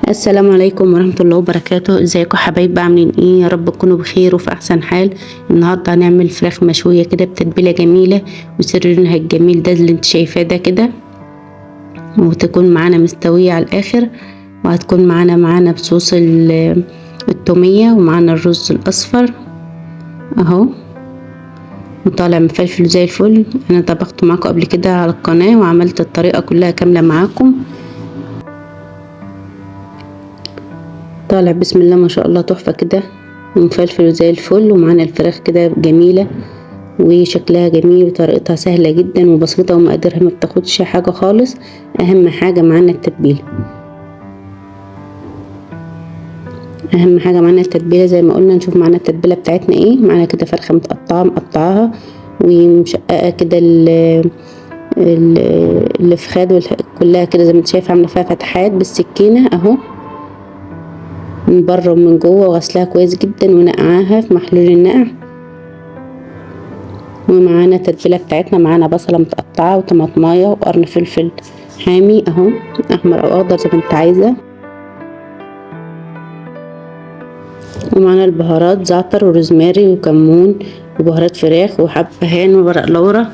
السلام عليكم ورحمة الله وبركاته. ازيكم حبايب، عاملين ايه؟ يا رب تكونوا بخير وفي احسن حال. النهارده هنعمل فراخ مشوية كده بتتبيلة جميلة وسر لونها الجميل ده اللي انت شايفاه ده كده، وتكون معانا مستوية على الاخر، وهتكون معانا بصوص التومية، ومعانا الرز الاصفر اهو، وطالع مفلفل زي الفل. انا طبخته معاكم قبل كده على القناة وعملت الطريقة كلها كاملة معاكم. طالع بسم الله ما شاء الله تحفة كده، ومفلفل زي الفل، ومعانا الفراخ كده جميلة وشكلها جميل وطريقتها سهلة جدا وبسيطة ومقاديرها ما بتاخدش حاجة خالص. اهم حاجة معانا التتبيلة، اهم حاجة معانا التتبيلة زي ما قلنا. نشوف معانا التتبيلة بتاعتنا ايه. معانا كده فرخة متقطعة مقطعاها ومشققة كده الفخاد كلها كده زي ما انت شايفة، عاملة فيها فتحات بالسكينة اهو من بره ومن جوه، وغسلها كويس جدا ونقعاها في محلول النقع. ومعانا التتبيله بتاعتنا، معانا بصله متقطعه وطماطمايه وقرن فلفل حامي اهو، احمر او اخضر زي ما انت عايزه، ومعانا البهارات زعتر وروزماري وكمون وبهارات فراخ وحبهان وورق لورا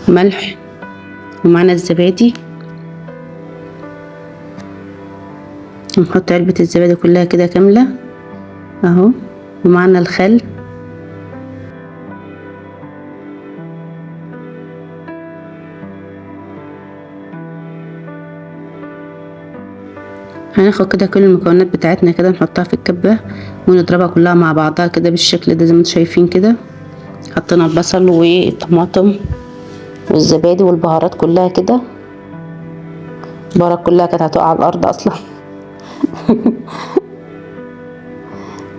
ملح، ومعانا الزبادي. نحط علبة الزبادي كلها كده كاملة اهو، ومعنا الخل. هناخد كده كل المكونات بتاعتنا كده نحطها في الكبة ونضربها كلها مع بعضها كده بالشكل ده زي ما انتم شايفين كده. حطينا البصل والطماطم والزبادي والبهارات كلها كده، البهارات كلها كانت هتقع على الارض اصلا.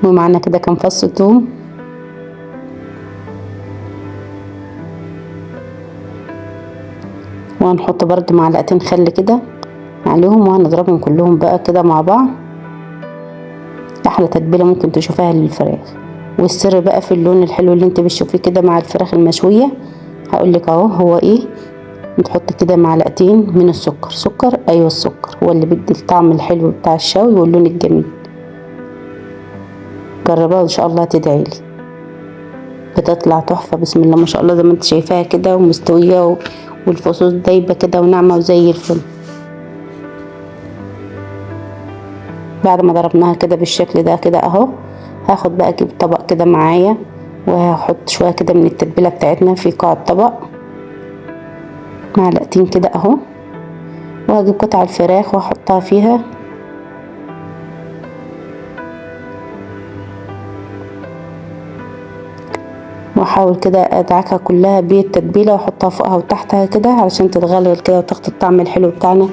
ومعنا كده كام فص توم، وهنحط برضو معلقتين خل كده عليهم، وهنضربهم كلهم بقى كده مع بعض. احلى تتبيله ممكن تشوفها للفراخ. والسر بقى في اللون الحلو اللي انت بتشوفيه كده مع الفراخ المشويه، هقولك اهو هو ايه. نحط كده معلقتين من السكر، سكر ايوه السكر هو اللي بيدي الطعم الحلو بتاع الشوي واللون الجميل. جربوها ان شاء الله تدعيلي، بتطلع تحفة بسم الله ما شاء الله زي ما انت شايفاها كده، ومستويه والفصوص دايبه كده وناعمه وزي الفل. بعد ما ضربناها كده بالشكل ده كده اهو، هاخد بقى اجيب طبق كده معايا وهحط شوية كده من التتبيله بتاعتنا في قاع الطبق، معلقتين كده اهو، وهجيب قطع الفراخ واحطها فيها. واحاول كده ادعكها كلها بالتتبيله واحطها فوقها وتحتها كده علشان تتغلغل كده وتاخد الطعم الحلو بتاعنا.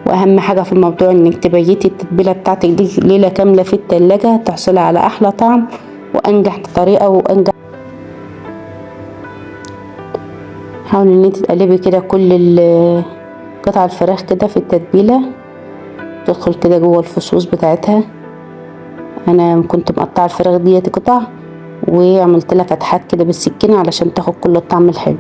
واهم حاجة في الموضوع انك تبيتي التتبيله بتاعتك دي ليلة كاملة في التلاجة، تحصلي على احلى طعم وانجح طريقه وانجح. حاولي ان انت تقلبي كده كل قطع الفراخ كده في التتبيله، تدخل كده جوه الفصوص بتاعتها. انا كنت مقطعه الفراخ ديت قطع وعملت لها فتحات كده بالسكينة علشان تاخد كل الطعم الحلو.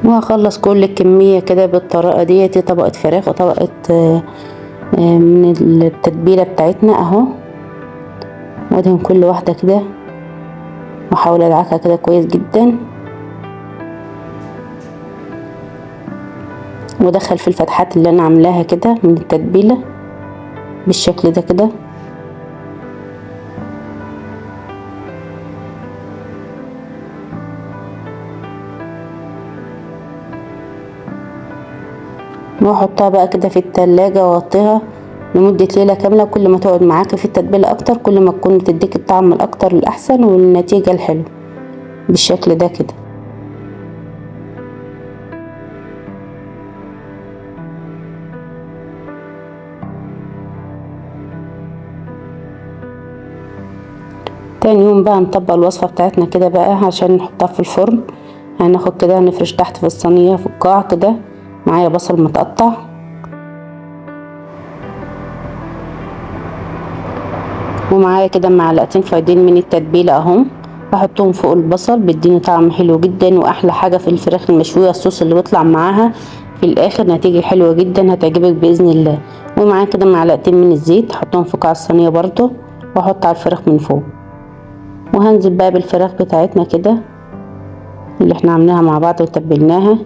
وهخلص كل الكمية كده بالطريقة ديت، طبقة فراخ وطبقة من التتبيلة بتاعتنا اهو، وادهن كل واحدة كده واحاول ادعكها كده كويس جدا، وادخل في الفتحات اللي انا عاملاها كده من التتبيلة بالشكل ده كده. واحطها بقى كده في التلاجة واغطيها لمدة ليلة كاملة. كل ما تقعد معاكي في التتبيلة اكتر كل ما تكون بتديك الطعم الاكتر الاحسن والنتيجة الحلوة بالشكل ده كده. تاني يوم بقى نطبق الوصفة بتاعتنا كده بقى عشان نحطها في الفرن. هناخد كده نفرش تحت في الصينية في القاع كده، معايا بصل متقطع، ومعايا كده معلقتين فايدين من التتبيلة اهم، بحطهم فوق البصل، بيديني طعم حلو جدا. واحلى حاجة في الفراخ المشوية الصوص اللي بيطلع معاها في الاخر، نتيجة حلوة جدا هتعجبك بإذن الله. ومعايا كده معلقتين من الزيت هحطهم في قاع الصينية برضو، واحط على الفراخ من فوق. وهنزل بقى بالفراخ بتاعتنا كده اللي احنا عاملينها مع بعض وتبلناها.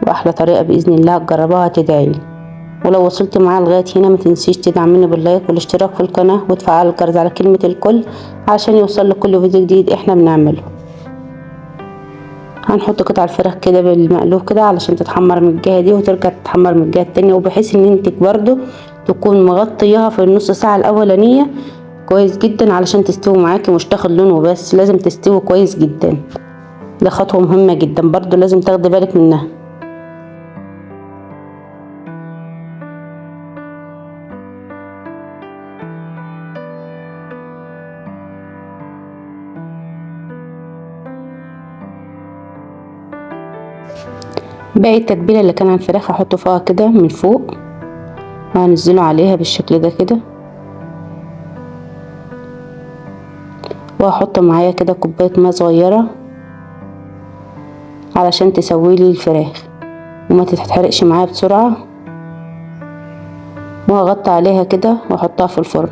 واحلى طريقة بإذن الله هتجربوها هتدعيلي. ولو وصلت معايا لغاية هنا ما تنسيش تدعميني باللايك والاشتراك في القناة وتفعل الجرس على كلمة الكل عشان يوصل لكل فيديو جديد احنا بنعمله. هنحط قطع الفراخ كده بالمقلوب كده علشان تتحمر من الجهة دي وترجع تتحمر من الجهة التانية، وبحيث ان انت برضو تكون مغطياها في النص ساعة الاولانية كويس جدا علشان تستوي معاكي، مش تاخد لون وبس، لازم تستوي كويس جدا. ده خطوة مهمة جدا برضو لازم تاخدي بالك منها. باقي التتبيله اللي كان على الفراخ هحطه فوقها كده من فوق، وهنزله عليها بالشكل ده كده. وهحط معايا كده كوباية ماء صغيرة علشان تسوي لي الفراخ وما تتحرقش معايا بسرعة. وهغطي عليها كده واحطها في الفرن،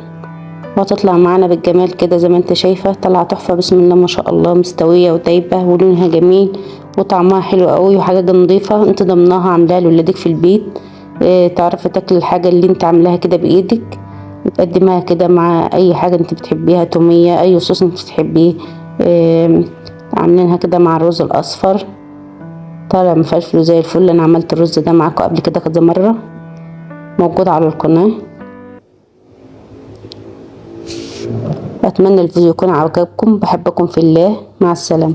وهتطلع معانا بالجمال كده زي ما انت شايفه، طلع تحفة بسم الله ما شاء الله، مستوية وطيبة ولونها جميل وطعمها حلو قوي، وحاجه نظيفة انت ضمناها عاملاها لولادك في البيت. اه تعرفي تاكلي الحاجة اللي انت عاملاها كده بايدك، وتقدمها كده مع اي حاجة انت بتحبيها، توميه، اي صوص انت بتحبيه. اه عاملينها كده مع الرز الاصفر، طالع مفلفل زي الفل. انا عملت الرز ده معاكم قبل كده كذا مرة، موجود على القناة. اتمنى الفيديو يكون عجبكم. بحبكم في الله، مع السلامة.